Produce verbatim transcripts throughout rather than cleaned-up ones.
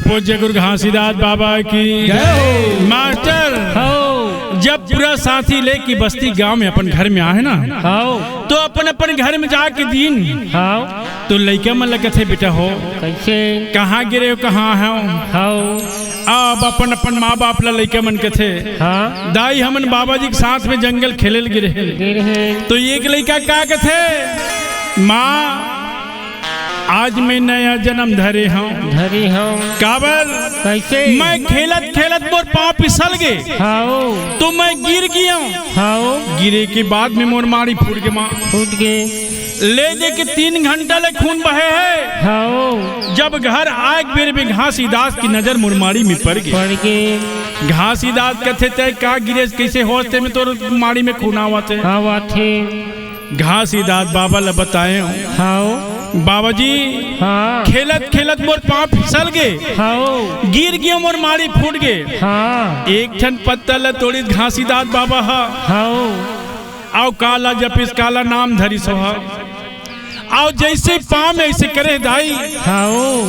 पूज्य गुरु घासीदास बाबा की जय हो। मास्टर, हव। जब पूरा साथी लेके बस्ती गांव में अपन घर में आहे ना, हव। तो अपन अपन घर में जाके दीन, हव। तो लइका मन ल कथे, "बेटा हो, कइसे? कहाँ गिरे हो, कहाँ हव?" हव। अब अपन अपन माँ बाप ल लइका मन कथे, हाँ। "दाई, हमन बाबा जी के साथ में जंगल खेले ल गिरे हन।" गिरे हन। तो एक लइका का कथे, "माँ, आज मैं नया जन्म धरे हंव।" धरे हंव। काबर? कइसे? मैं खेलत खेलत मोर पाँव फिसल गे। हव। तो मैं गिर गेंव। हव। गिरे के बाद में मोर माड़ी फूट गे माँ। फूट गे। ले दे के तीन घंटा ले खून बहे हे। हव। जब घर आए के बेर में घासीदास के नजर मोर माड़ी में पड़ गे। पड़ गे। घासीदास कथे, "तैं का गिरेस, कइसे होवत हे, में तोर माड़ी में खून आवत हे?" आवत हे। घासीदास बाबा ल बताएंव। हव। "बाबा जी, हाँ। खेलत खेलत मोर पाँव फिसल गे। हव। गिर गेंव, मोर माड़ी फूट गे।" हाँ। एक ठन पत्ता ल तोड़िस घासीदास बाबा ह। हव। अउ काला जपिस, काला नाम धरिस ओह। अउ जइसे पाँव में अइसे करे दाई, हव।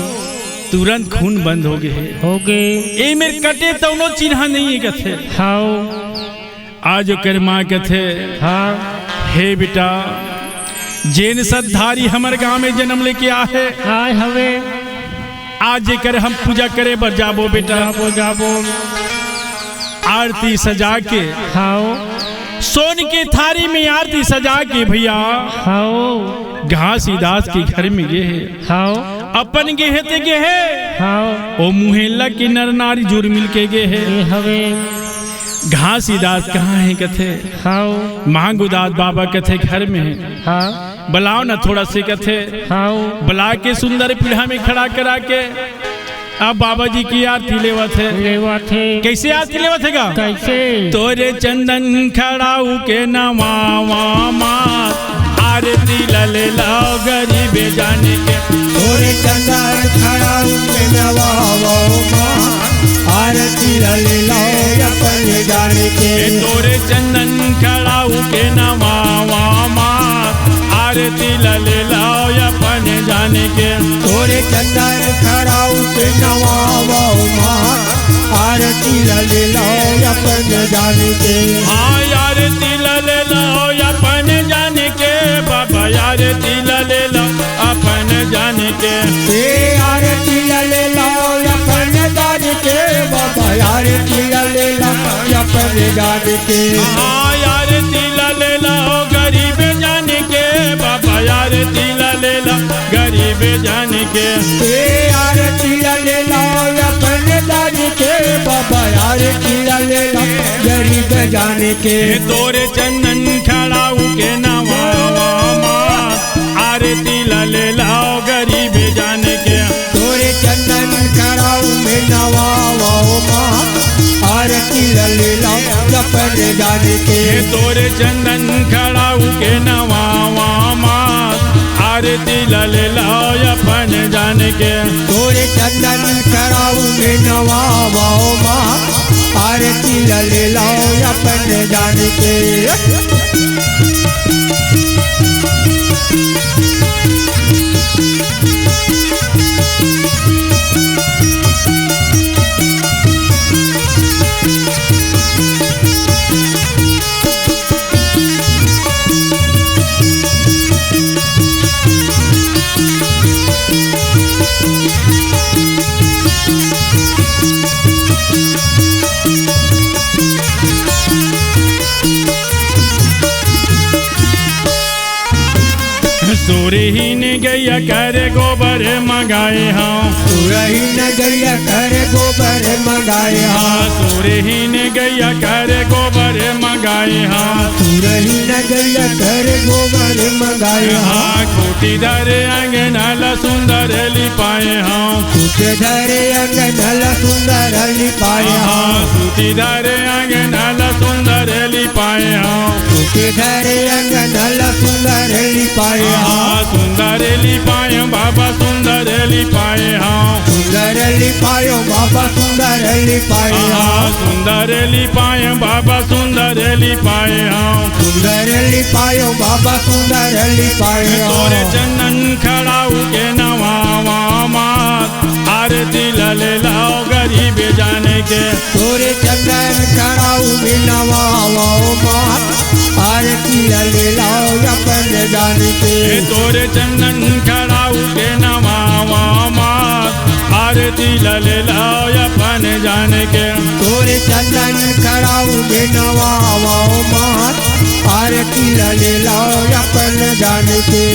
तुरंत खून बंद हो गे हे। हो गे। ए मेर कटे तउनो चिन्हा नइ हे कथे। हव। आज ओकर माँ कथे, हाँ। "हे बेटा, जेन सतधारी हमर गांव में जनम लेके आहे, आए हवे। आज एकर हम पूजा करे बर जाबो बेटा।" जाबो, जाबो। आरती सजा के, हव। सोन के थारी में आरती सजा के भइया, हव। घासीदास के घर में गे हे। हव। अपन गे हे ते गे हे। हव। ओ मुहेला के नर नारी जुर मिल के गे हे। ए हवे। घासीदास कहाँ हे कथे? हव। मांगूदास बाबा कथे घर में हे। हाँ। बलाव न थोड़ा से कथे। हव। बला के सुंदर पीढ़ा में खड़ा करा के अब बाबा जी के आरती लेवत हे। लेवत हे। कइसे आरती लेवत हे गा? कइसे? तोरे चंदन खड़ाऊ के नवावा माँ, आरती ल ले लव गरीब जान के। तोरे चंदन खड़ाऊ के नवावा माँ, आरती ल ले लव अपन जान के। ए तोरे चंदन खड़ाऊ के नवावा माँ, आरती ल ले लव अपन जान के। तोरे चंदन खड़ाऊ के नवावा माँ, आरती ल ले लव अपन जान के। हाँ, आरती ल ले लव अपन जान के, बाबा आरती ल ले लव अपन जान के। ए आरती ल ले लव अपन जान के, बाबा आरती ल ले लव अपन जान के। हाँ, आरती ल ले लव गरीब जान के, बाबा आरती ल ले लव गरीब जान के। ए आरती ल ले लव अपन जान के, बाबा आरती ल ले लव गरीब जान के। ए तोरे चंदन खड़ाऊ के नवावा माँ, आरती ल ले लव गरीब जान के। तोरे चंदन खड़ाऊ में नवावा माँ, आरती ल ले लव अपन जान के। ए तोरे चंदन खड़ाऊ के नवावा माँ, आरती ल ले लव अपन जान के। तोरे चंदन खड़ाऊ में नवावा माँ, आरती ल ले लव अपन जान के। सुरहीन गैया कर गोबर मंगाए हंव। सुरहीन गैया कर गोबर मंगाए हंव। हाँ, सुरहीन गैया कर गोबर मंगाए हंव। सुरहीन गैया कर गोबर मंगाए हंव। हाँ, खूंटी धरे अंगना ल सुंदर लिपाए हंव। खूंटी धरे अंगना ल सुंदर लिपाए हंव। हाँ, खूंटी धरे अंगना ल सुंदर लिपाए हंव। खूंटी धरे अंगना ल सुंदर लिपाए हंव। हाँ, सुंदर लिपाए हंव बाबा, सुंदर लिपाए हंव। सुंदर लिपाए हंव बाबा, सुंदर लिपाए हंव। हाँ, सुंदर लिपाए हंव बाबा, सुंदर लिपाए हंव। सुंदर लिपाए हंव बाबा, सुंदर लिपाए हंव। तोरे चंदन खड़ाऊ के नवावा माँ, आरती ला ले लाव गरीब जान के। तोरे चंदन खड़ाऊ में नवावव मात, आरती ला ले लाव अपन जान के। ए तोरे चंदन खड़ाऊ के नवावव मात, आरती ला ले लाव अपन जान के। तोरे चंदन खड़ाऊ में नवावव मात, आरती ला ले लाव अपन जान के।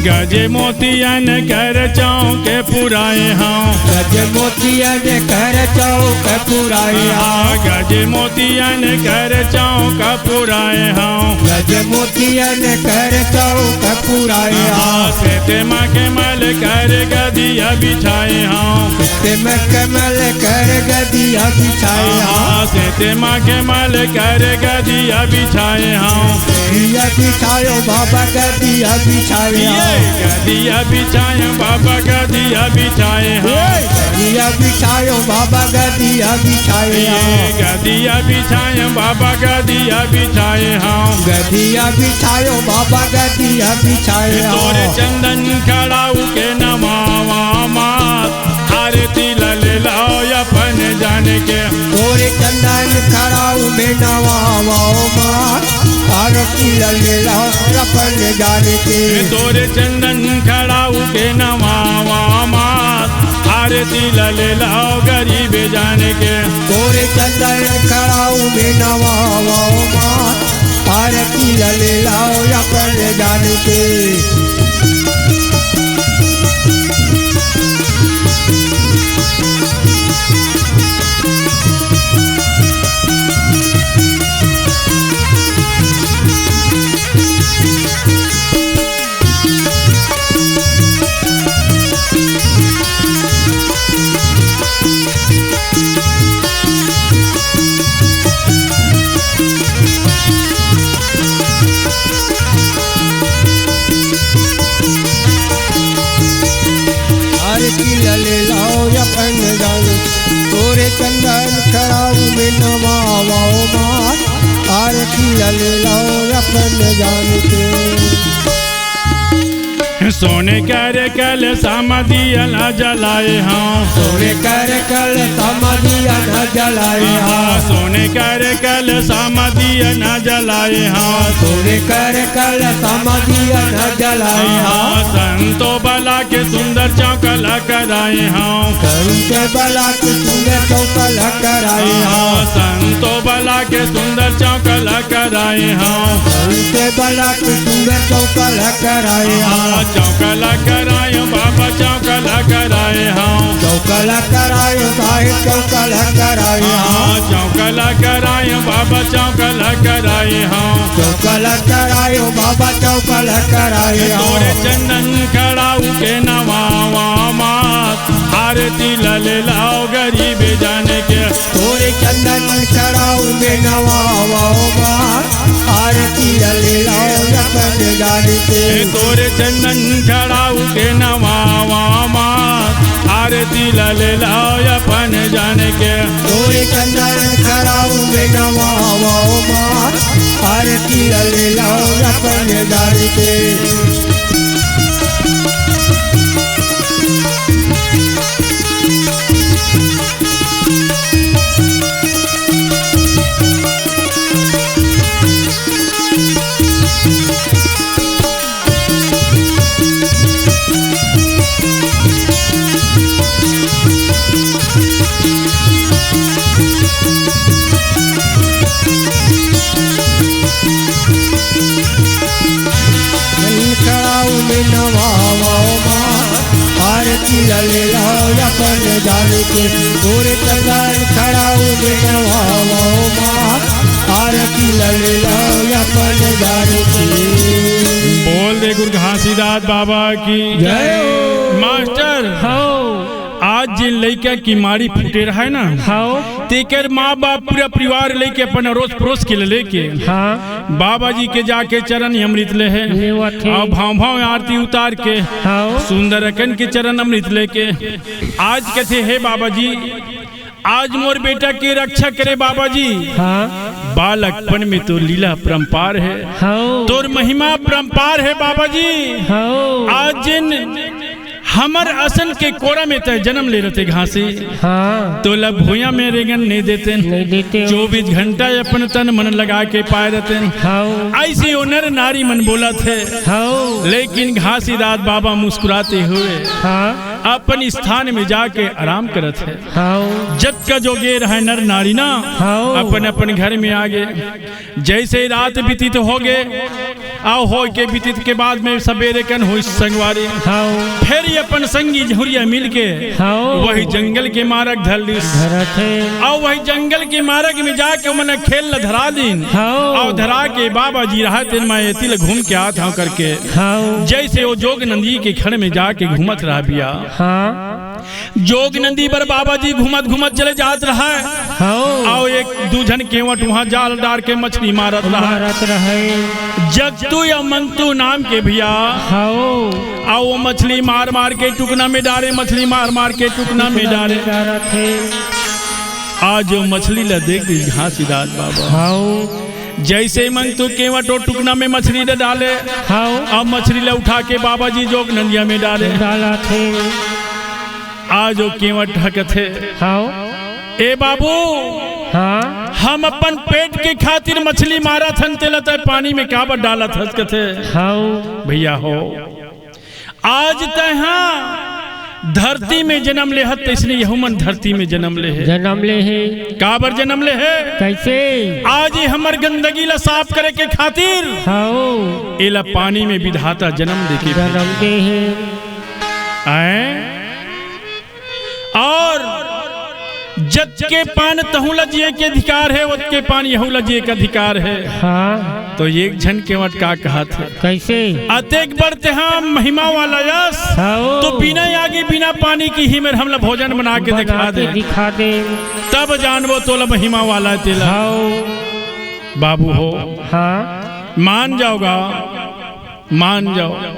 गज मोतियन कर चौक पुराए हँव। गज मोतियन कर चौक पुराए हँव। गज मोतियन कर चौक पुराए हँव। गज मोतियन कर चौक पुराए हँव। सेते मखमल कर गदिया बिछाए हँव। सेते मखमल कर गदिया बिछाए हँव। सेते मखमल कर गदिया बिछाए हँव। गदिया बिछायो बाबा, गदिया बिछायो। गदिया बिछायो बाबा, गदिया बिछाए हँव। गदिया बिछायो बाबा, गदिया बिछायो। गदिया बिछायो बाबा, गदिया बिछाए हँव। गदिया बिछायो बाबा, गदिया बिछायो। तोरे चंदन खड़ाऊ के नवावव मात, आरती ला ले लाव अपन जान के। तोरे चंदन खड़ाऊ में नवावव मात, आरती ला ले लाव अपन जान के। तोरे चंदन खड़ाऊ के नवावव मात, आरती ला ले लाव गरीब जान के। तोरे चंदन खड़ाऊ में नवावव मात, आरती ला ले लाव अपन जान के। आरती ला ले लाव अपन जान, तोरे चंदन खड़ाऊ में नवावव मात, आरती ला ले लाव अपन जान के। सोने कर कलसा म दिया न जलाए हँव। सोने कर कलसा म दिया न जलाए हँव। सोने कर कलसा म दिया न जलाए हँव। सोने कर कलसा म दिया न जलाए हँव। संतो बला के सुंदर चौका ला कराए हँव। संतो बला के सुंदर चौका ला कराए हँव। संतो बला के सुंदर चौका ला कराए हँव। संतो बला के सुंदर चौका ला कराए हँव। चौका ला कराए हँव बाबा, चौका ला कराए हँव। चौका ला कराए हँव साहेब, चौका ला कराए हँव। चौका ला कराए हँव बाबा, चौका ला कराए हँव। चौका ला कराए हँव बाबा, चौका ला कराए हँव। तोरे चंदन खड़ाऊ के नवावव मात, आरती ला ले लाव गरीब जान के। तोरे चंदन खड़ाऊ में नवावव मात, आरती ला ले लाव अपन जान के। तोरे चंदन खड़ाऊ के नवावव मात, आरती ला ले लाव अपन जान के। तोरे चंदन खड़ाऊ में नवावव मात, आरती ला ले लाव अपन जान के। चंदन खड़ाऊ में नवावव मात, आरती ला ले लाव अपन जान के। तोरे चंदन खड़ाऊ में नवावव मात, आरती ला ले लाव अपन जान के। बोल दे गुरु घासीदास बाबा की जय हो। मास्टर, हाँ। आज जिन लइका की माड़ी फूटे रहय ना, हाँ। तेकर माँ बाप पूरा परिवार लेके अपन अरोस परोस के लेके, हाँ। बाबा जी के जाके चरण अमृत ले हे। लेवत हे। अउ भाँव भाँव आरती उतार के, हाँ। सुंदर अकन के चरण अमृत लेके, आज कथे, हे बाबा जी, आज मोर बेटा के रक्षा करे बाबा जी। हाँ। बालकपन में तोर लीला अपरंपार हे। हाँ। तोर महिमा अपरंपार हे बाबा जी। हाँ। आज जिन हमर असन के कोरा में तैं जनम ले रहते घासी। हाँ। तोला भुइयाँ में रेंगन नइ देतेन। नइ देते हो। चौबीस घंटा अपन तन मन लगा के पाए रहतेन। हाँ। अइसे ओ नर नारी मन बोलत हे। हाँ। लेकिन घासीदास बाबा मुस्कुराते हुए हाँ। अपन स्थान में जाके आराम करत हे। हाँ। जतका जो गे रहय नर नारी ना, हाँ। अपन अपन घर में आ गे। जइसे रात बीतित हो गे, अउ होय के बीतित के बाद में सबेरे कन होइस संगवारी। हाँ। फेर ये अपन संगी झुरिया मिल के हाँ। वही जंगल के मारग धर लिस। धरत हे। अउ वही जंगल के मारग में जाके ओमन खेल ल धरा दिन। हाँ। अउ धरा के बाबा जी रहय तेन मैं एती ल घूम के आत हँव करके। हाँ। जइसे ओ जोग नंदी के खड़ में जाके घूमत रहय भइया। हाँ। जोग नंदी बर बाबा जी घूमत घूमत चले जात रहय। हाँ। अउ एक दू झन केवट उहाँ जाल डार के मछली मारत रहय। मारत रहय। जगतू या मंगतू नाम के भइया। हाँ। अउ ओ मछली मार मार के टुकना में डारे, मछली मार मार के टुकना में डारे। डारत हे। आज ओ मछली ल देख दिस घासीदास बाबा। हाँ। जइसे मंगतू केवट ओ टुकना में मछली ल डाले, हाँ। अब मछली ल उठा के बाबा जी जोग नंदिया में डाले। डालत हे। आज ओ केवट ह कथे, हाँ। ए बाबू, हाँ। हम अपन पेट के खातिर मछली मारत हन, तेला तैं पानी में काबर डालत हस कथे। हाँ। भइया हो, आज तैं हा धरती में जनम ले हस, तइसने यहू मन धरती में जनम ले हे। जनम ले हे। काबर जनम ले हे? कइसे? आज ये हमर गंदगी ला साफ करे के खातिर हाँ। एला पानी में विधाता जनम दे के जनम दे हे। आय? अउ जतके पान तहूँ ला जिए के अधिकार हे, ओतके पान यहू ला जिए के अधिकार हे। हाँ। तो एक झन केवट का कहत हे? कइसे? अतेक बड़ तेहा महिमा वाला यस, हाँ। तो बिना आगी बिना पानी के ही मेर हमला भोजन बना के बना दिखा के दे। दिखा दे। तब जानबो तोला महिमा वाला तेला। हाँ। बाबू हो। हाँ। मान जाव गा, मान जाव।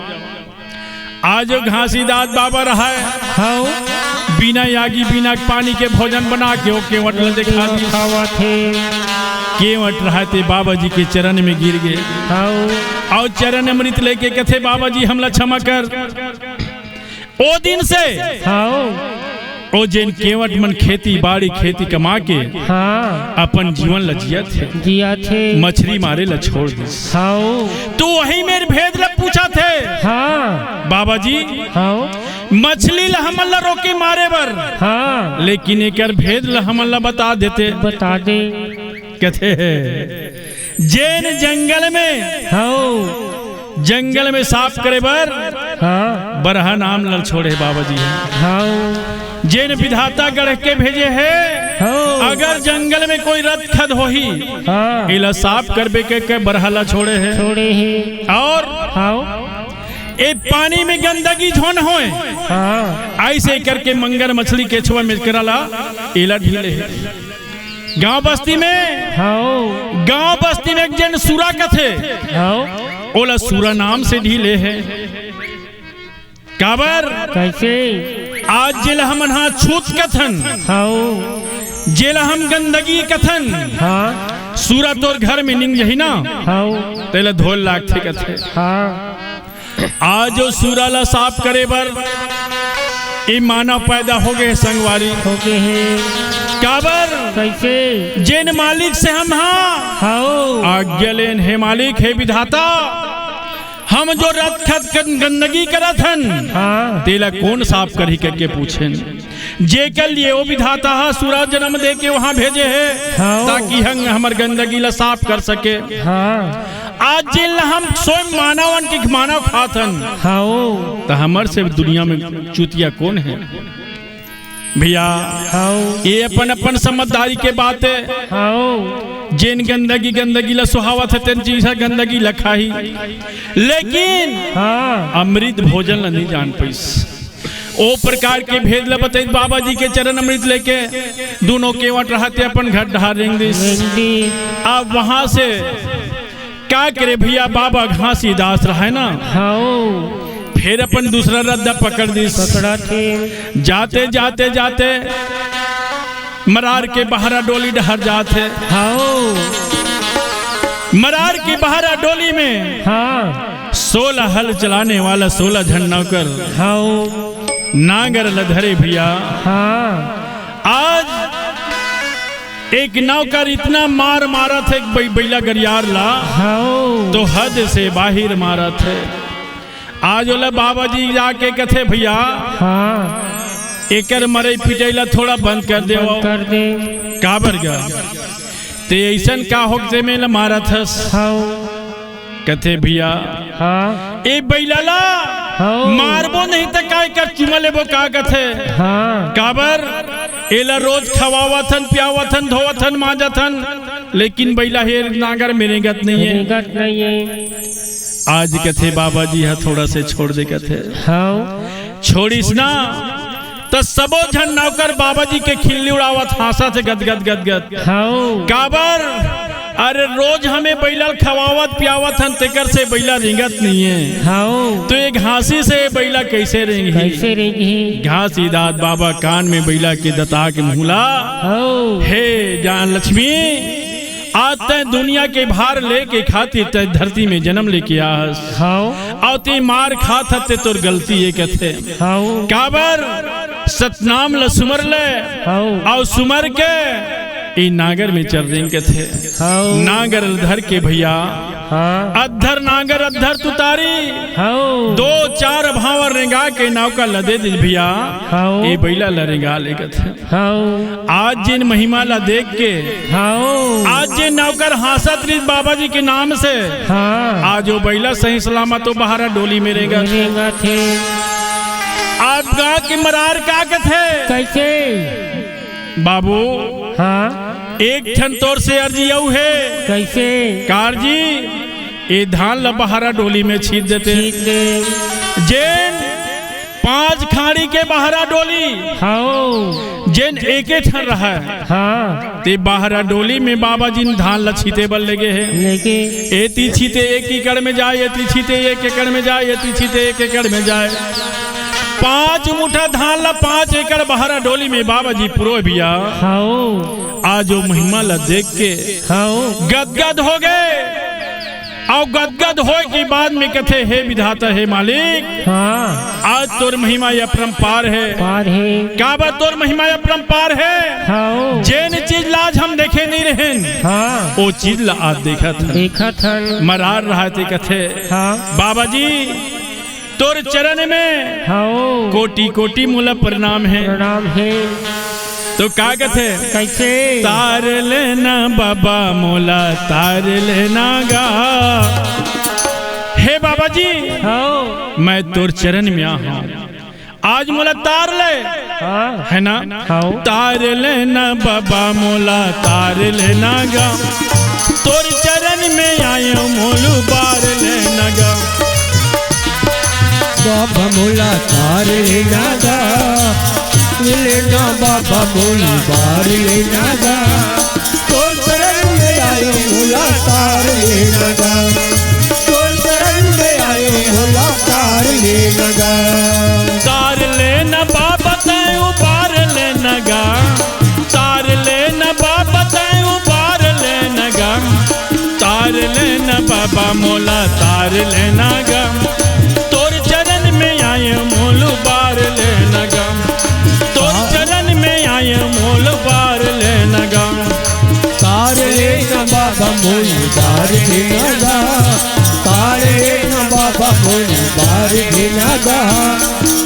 आज ओ घासीदास बाबा रहय। हाँ। बिना आगी, बिना पानी के भोजन बना के ओ केवट ल देखा दिस। खावत हे। केवट रहय ते बाबा जी के चरण में गिर गे। हाँ। अउ चरण अमृत लेके कथे, "बाबा जी, हमला क्षमा कर।" ओ दिन से हाँ। ओ जेन केवट मन खेती बाड़ी, खेती कमा के हाँ। अपन जीवन ल जियत हे। जियत हे। मछली मारे ल छोड़ दिस। हाँ। तो वही मेर भेद ल पूछत हे। हाँ। बाबा जी, हाँ। मछली ल हमन ल रोके मारे बर। हाँ। लेकिन एकर भेद ल हमन ल बता देते। बता दे। कथे हे, जेन जंगल में हाँ। जंगल में साफ करे बर हाँ। बरहा नाम ल छोड़े हे बाबा जी। हाँ। जेन विधाता गढ़ के भेजे हे, हाँ। अगर जंगल में कोई रतखत होही, हाँ। एला साफ करबे के, के बरहा ल छोड़े हे। छोड़े हे। अउ हाँ। ए पानी में गंदगी झोन होय, हाँ। अइसे करके मंगर मछली केछवा में करा ला एला ढीले हे। गांव बस्ती में, हाँ। गांव बस्ती में एक जन सुरा कथे, हाँ। ओला सुरा नाम से ढीले हे। काबर? कइसे? आज जेला हमन हा छूत कथन, हाँ। जेला हम गंदगी कथन, हाँ। सुरा तोर घर में निंग जही ना, हाँ। तेला धोल लागथे कथे। हाँ। आज ओ सुरा ला साफ करे बर ए मानव पैदा हो गे हे संगवारी। हो गे हे। काबर? कइसे? जेन मालिक से हम हा हाँ। आज्ञा लेन हे मालिक, हे विधाता, हम जो रतखत गन-, गंदगी करत हन, हाँ। तेला कोन साफ करही करके पूछेन। जेकर लिए ओ विधाता हा सुरा जनम दे के उहाँ भेजे हे, हाँ। ताकि हम हमर गंदगी ला साफ कर सके। हाँ। आज जेन ला हम स्वयं मानवन के मानव खात हन, हाँ। त हमर से दुनिया में चूतिया कोन हे? भैया, हाँ। ये अपन अपन समझदारी के बात हे। हाँ। जेन गंदगी, गंदगी ला सुहावत हे, तेन चीज ह गंदगी ला खाही। लेकिन हाँ। अमृत भोजन ला नहीं जान पाइस। ओ प्रकार के भेद ला बताइस बाबा जी के चरण अमृत लेके, दूनों केवट रहते अपन घर डहार रेंग दिस। रेंग दिस। अब वहां से का करे भैया, बाबा घासीदास रहे ना, हाँ। फिर अपन दूसरा रद्दा पकड़ दिस। पकड़ा थे। जाते, जाते, जाते मरार के बहरा डोली डहर जात हे। हाँ। मरार के बहरा डोली में हाँ। सोलह हल चलाने वाला सोलह झन नौकर हाँ। नांगर ल धरे भैया। हाँ। आज एक नौकर इतना मार मारत हे बै-, बैला गरियार ला, हाँ। तो हद से बाहिर मारत हे। आज ओला बाबा जी जाके कथे, "भैया, हाँ। एकर मरई पिटई ला थोड़ा बंद कर दे।" बंद कर दे। काबर गा? ते अइसन का होगे ते में ला मारत हस? हाँ। कथे, "भैया, हाँ। ए बैला ला हाँ। मारबो नहीं त काय कर चुमा लेबो का?" कथे, हाँ। "काबर? एला रोज खवावत हन, पियावत हन, धोवत हन, मांजत हन, लेकिन बैला हे नांगर में रेंगत नहीं हे।" रेंगत नहीं हे। आज कथे बाबा जी ह थोड़ा से छोड़ दे कथे। हाँ। छोड़िस ना, त सबो झन नौकर बाबा जी के खिल्ली उड़ावत, हाँसत हे गदगद, गदगद। हाँ। काबर? अरे रोज हमें बैला ल खवावत, पियावत हन, तेकर से बैला रेंगत नहीं हे। हाँ। तो ये घासी से बैला कैसे रेंगही? कैसे रेंगही? घासीदास बाबा कान में बैला के दता के मुहला। हाँ। हे जान लक्ष्मी, आज तैं दुनिया के भार लेके खातिर तैं धरती में जनम लेके आहस। हाँ। अउ तैं मार खात हस ते तोर गलती हे कथे। हाँ। काबर? सतनाम ल सुमर ले। हाँ। अउ सुमर के ए नांगर में चल रेंग कथे। हाँ। नांगर ल धर के भैया। हाँ। अद्धर नांगर अद्धर तुतारी। हाँ। दो चार भांवर रेंगा के नौकर ल दे दिस भैया। हाँ। ए बैला ल रेंगा ले कथे। हाँ। आज जेन महिमा ला देख के, हाँ। आज जेन नौकर हाँसत रहिस बाबा जी के नाम से, हाँ। आज ओ बैला सही सलामत ओ बहारा डोली में रेंगत हे। रेंगत हे। अब गा के मरार का कथे? कैसे? बाबू, हाँ। एक ठन तोर से अर्जी अउ हे। कैसे? कार जी, ए धान ला बहारा डोली में छीत देते। छीत दे। जेन पांच खाड़ी के बहरा डोली, हाँ। जेन एके ठन रहय, हाँ। ते बहरा डोली में बाबा जी न धान ल छीते बर लेगे हे। लेगे। एती छीते एक एकड़ में जाय, एती छीते एक एकड़ में जाय, एती छीते एक एकड़ में जाय। पांच मुठा धान ल पांच एकड़ बहरा डोली में बाबा जी पुरोय भैया। हाँ। आज ओ महिमा ल देख के हाँ। गदगद हो गे। अउ गदगद होय के बाद में कथे, "हे विधाता, हे मालिक, हाँ। आज तोर महिमा अपरंपार हे।" पार हे। काबर तोर महिमा अपरंपार हे? हाँ। जेन चीज ला आज हम देखे नहीं रहेन, हाँ। ओ चीज ला आज देखत हन। देखत हन। मरार रहय ते कथे, हाँ। "बाबा जी, तोर चरण में हाँ। कोटि कोटि मोला प्रणाम हे।" प्रणाम हे। तो का कथे? कैसे? "तार लेना बाबा मोला, तार लेना गा।" हे बाबा जी, हाँ। मैं तोर चरण में आहूं, आज मोला तार ले, हाँ। हे ना? हाँ। "तार लेना बाबा मोला, तार लेना गा, तोर चरण में आयो मोलू बार लेना गा।" बाबा मोला तार लेना गा, लेना बाबा मोला तार लेना गा। तोर चरण में आयो मोला तार लेना गा, तोर चरण में आयो मोला तार लेना गा। तार लेना बाबा तैं उबार लेना गा, तार लेना बाबा तैं उबार लेना गा। तार लेना बाबा मोला तार लेना गा, तोर चरण में आए मोलू बार लेना गा, तोर चरण में आए मोलू बार लेना गा। तार लेना बाबा मोलू बार लेना गा, तार लेना बाबा मोलू बार लेना गा।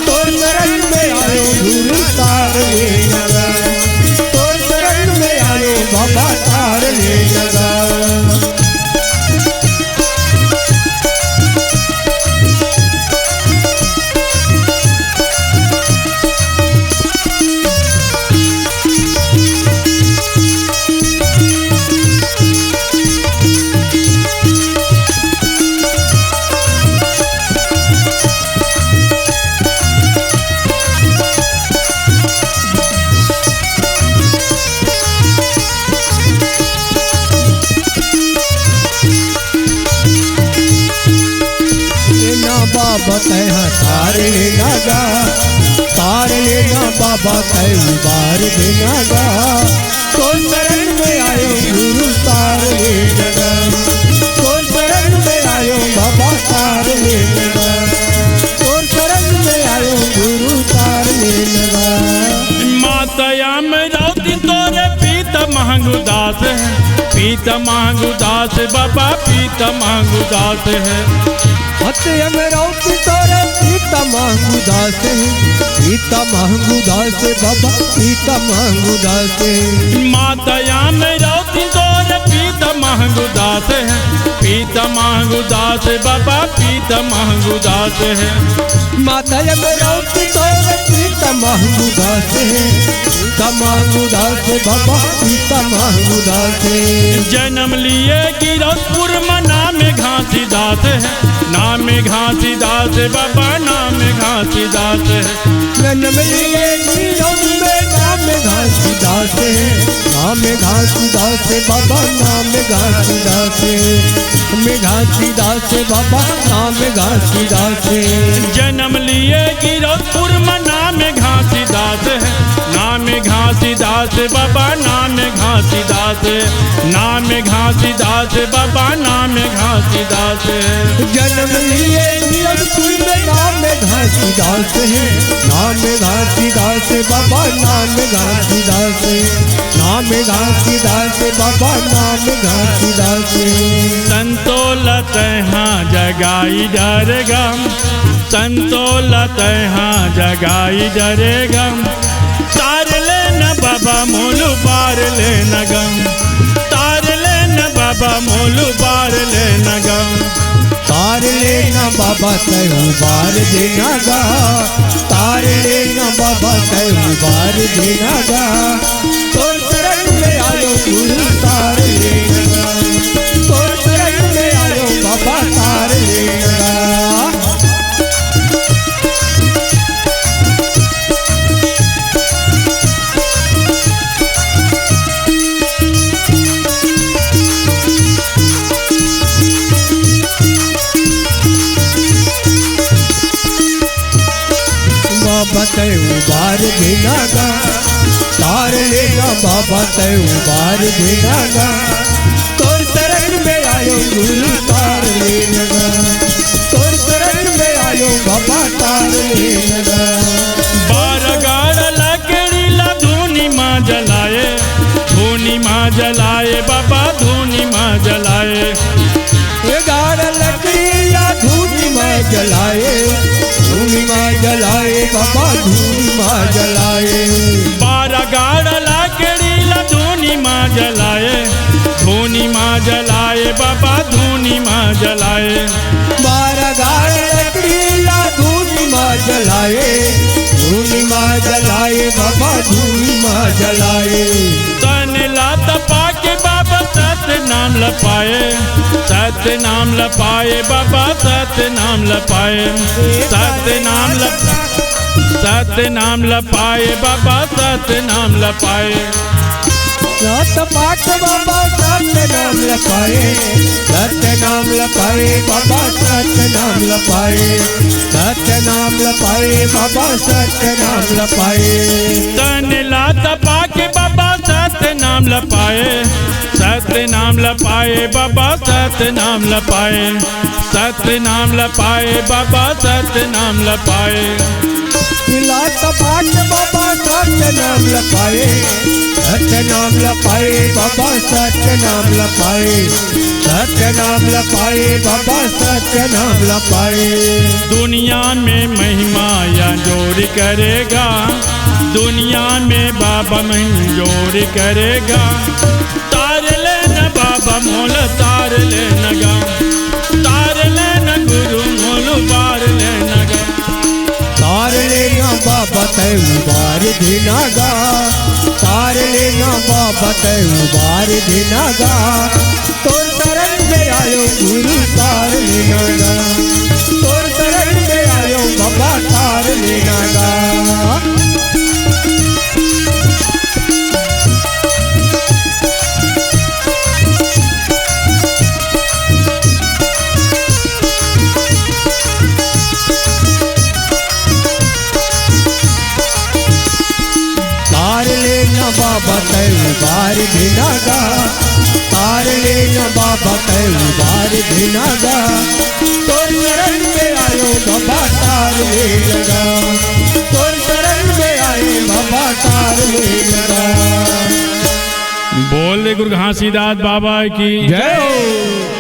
तोर शरण में आयो गुरु तार ले लगा, तोर शरण में आयो बाबा तार ले लगा। तैं हा तार लेना गा, तार लेना बाबा तैं उबार देना गा। तोर शरण में आयो गुरु तार लेना गा, तोर शरण में आयो बाबा तार लेना गा, तोर शरण में आयो गुरु तार लेना गा। माता अमरौती तोरे पीता महंगू दास हे, पीता महंगू दास हे बाबा, पीता महंगू दास हे। माता अमरौती तोरे पीता महंगू दास हे, पीता महंगू दास हे बाबा, पीता महंगू दास हे। माता अमरौती तोरे पीता महंगू दास हे, पीता महंगू दास हे बाबा, पीता महंगू दास हे। माता अमरौती तोरे पीता महंगू दास हे, पीता महंगू दास हे बाबा, पीता महंगू दास हे। जनम लिये गिरौदपुर म नाम घासीदास हे, नाम घासीदास हे बाबा, नाम घासीदास हे। जनम लिये गिरौदपुर म नाम घासीदास हे, नाम घासीदास हे बाबा, नाम घासीदास हे, नाम घासीदास हे बाबा, नाम घासीदास हे। जनम लिये गिरौदपुर म नाम घासीदास हे, नाम घासीदास हे बाबा, नाम घासीदास हे, नाम घासीदास हे बाबा, नाम घासीदास हे। जनम लिये गिरौदपुर म नाम घासीदास हे, नाम घासीदास हे बाबा, नाम घासीदास हे, नाम घासीदास हे बाबा, नाम घासीदास हे। संतो ल तैं हा जगाई डरे गा, संतो ल तैं हा जगाई डरे गा। तार लेना बाबा मोला उबार लेना गा, तार लेना बाबा मोला उबार लेना गा। तार लेना बाबा तैं उबार देना गा, तार लेना बाबा तैं उबार देना गा। तोर शरण में आयो गुरु तार लेना गा, तोर शरण में आयो बाबा तार लेना गा। बाबा तैं उबार देना गा, तार लेना बाबा तैं उबार देना गा। तोर शरण में आयो गुरु तार लेना गा, तोर शरण में आयो बाबा तार लेना गा। बारह गाड़ा लकड़ी ला धूनी मा जलाए, धूनी मा जलाए बाबा, धूनी मा जलाए। ए गाड़ा लकड़ी ला धूनी मा जलाए, धूनी मा जलाए बाबा, धूनी मा जलाए। बारह गाड़ा लकड़ी ला धूनी मा जलाए, धूनी मा जलाए बाबा, धूनी मा जलाए। बारह गाड़ा लकड़ी ला धूनी मा जलाए, धूनी मा जलाए बाबा, धूनी मा जलाए। तन ला तपा के बाबा सत्य नाम ल पाए, सत्य नाम ल पाए बाबा, सत्य नाम ल पाए, सत्य नाम ल, सत्य नाम ल पाए बाबा, सत्य नाम ल पाए। सत पाठ बाबा सत्य नाम ल पाए, सत्य नाम ल पाए बाबा, सत्य नाम ल पाए, सत्य नाम ल पाए बाबा, सत्य नाम ल पाए। तन ला तपा के बाबा सत्य नाम ल पाए, सत्य नाम ल पाए बाबा, सत्य नाम ल पाए, सत्य नाम ल पाए बाबा, सत्य नाम ल पाए। तिला तपा के बाबा सत्य नाम ल पाए, सत्य नाम ल पाए बाबा, सत्य नाम ल पाए, सत्य नाम ल पाए बाबा, सत्य नाम ल पाए। दुनिया में महिमा या जोर करेगा, दुनिया में बाबा महिमा जोर करेगा। तार लेना बाबा मोला, तार लेना गा, तार लेना गुरु मोला, तार लेना गा। तार लेना बाबा तैं उबार देना गा, तार लेना बाबा तैं उबार देना गा। तोर शरण में आयो गुरु तार लेना गा, तोर शरण में आयो बाबा तार लेना गा। ना बाबा तै उबार देना गा, तार लेना बाबा तै उबार देना गा। तोर शरण में आयो बाबा तार लेना गा, तोर शरण में आए बाबा तार लेना गा। बोल दे गुरु घासीदास बाबा की जय हो।